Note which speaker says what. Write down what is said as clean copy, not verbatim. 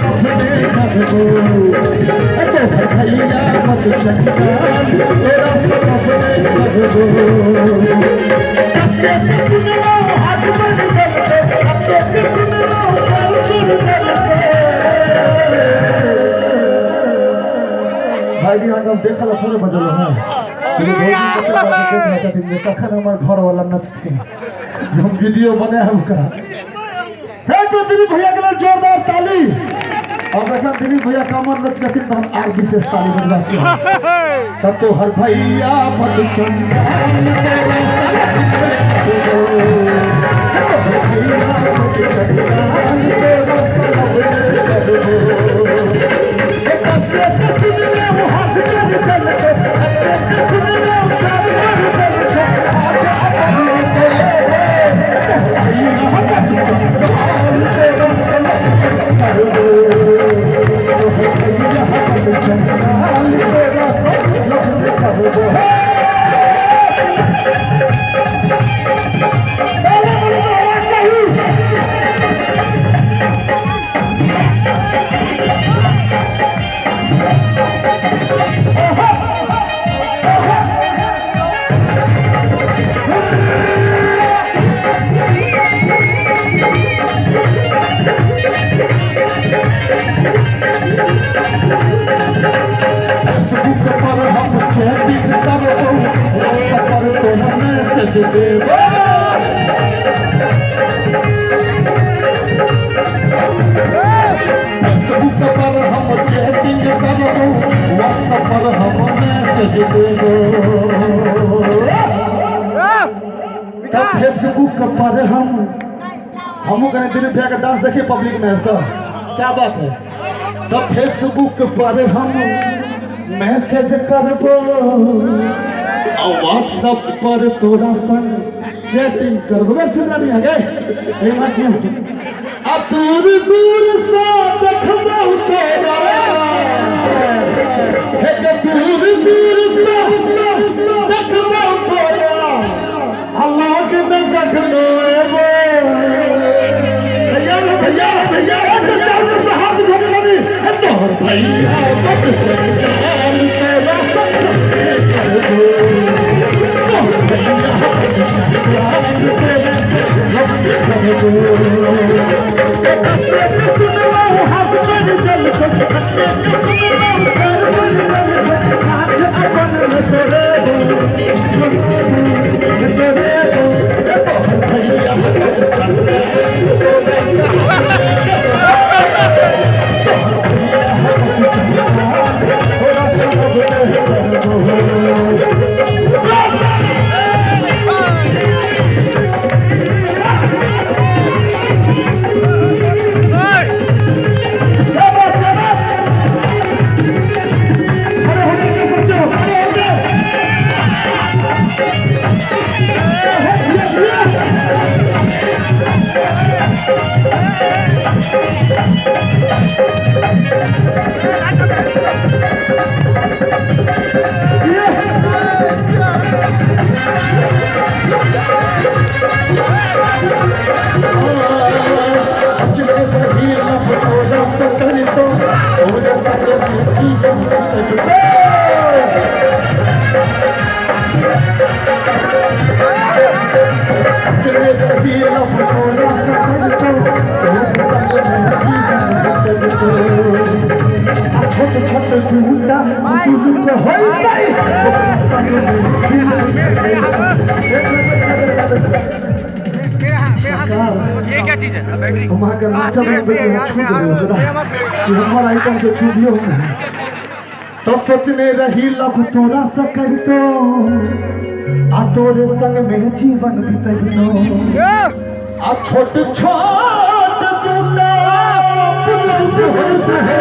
Speaker 1: लफने करबो। तोहर भैया मत चंडाल तोरा से लफने करबो। कते के सुनलो हाथ बन देलको, कते के सुनलो कान सुन देलको। भाईजी अहाँके हम देखल थोड़े बदल हैं। कखन हमर घरवाला नचथिन जे हम वीडियो बनायब ओकरा। हे तो दिलीप भैया के लेल जोरदार ताली। और जखन दिलीप भैया कमर नचकथिन तऽ हम आर विशेष ताली बजबा चाहब। तब तोहर भैया बड चंडाल तोरा तोहर भैया बड चंडाल तोरा फेसबुक पर हम चैटिंग करबो, व्हाट्सएप पर तोरा मैसेज देबो। फेसबुक पर हम चैटिंग करबो, व्हाट्सएप पर हम मैसेज देबो। तब फेसबुक पर हम हमहूँ कने दिलीप भैया के डांस देखिए पब्लिक में तो क्या बात है। तब फेसबुक पर हम मैसेज करबो और व्हाट्सएप पर तोरा संग चैटिंग करबो। वैसे नहीं आ गए ए माची अब दूर दूर से देखबो तोरा, हे के दूर दूर से देखबो तोरा, अल्लाह के में कखनो एबो। भैया रे भैया रे भैया रे, तो चारों तरफ से हाथ उठा के लगी। हे तोहर भैया बड चंडाल तोरा संग करबो, तोहर भैया बड चंडाल तोरा संग करबो। कते के सुनलो हाथ बन देलको, कते के सुनलो पैर बन देलको, हाथ अपन तोरे दो, तोरे दो, तोहर भैया बड चंडाल तोरा संग करबो। क्या बात, क्या बात। खड़े होने के सकते हो, खड़े हो जाओ। छोट छोट दूटा दुनु होइतै।
Speaker 2: ये क्या चीज है? बैटरी।
Speaker 1: हम अहाँके नाचब हम तऽ छू देबै ओकरा कि हमर आइटम के छुबियो। तो सोचने रही लब तोरा से कहितो आ तोरे संग में जीवन बितैतो, आ छोट छोट दूटा पुत्र होइत है।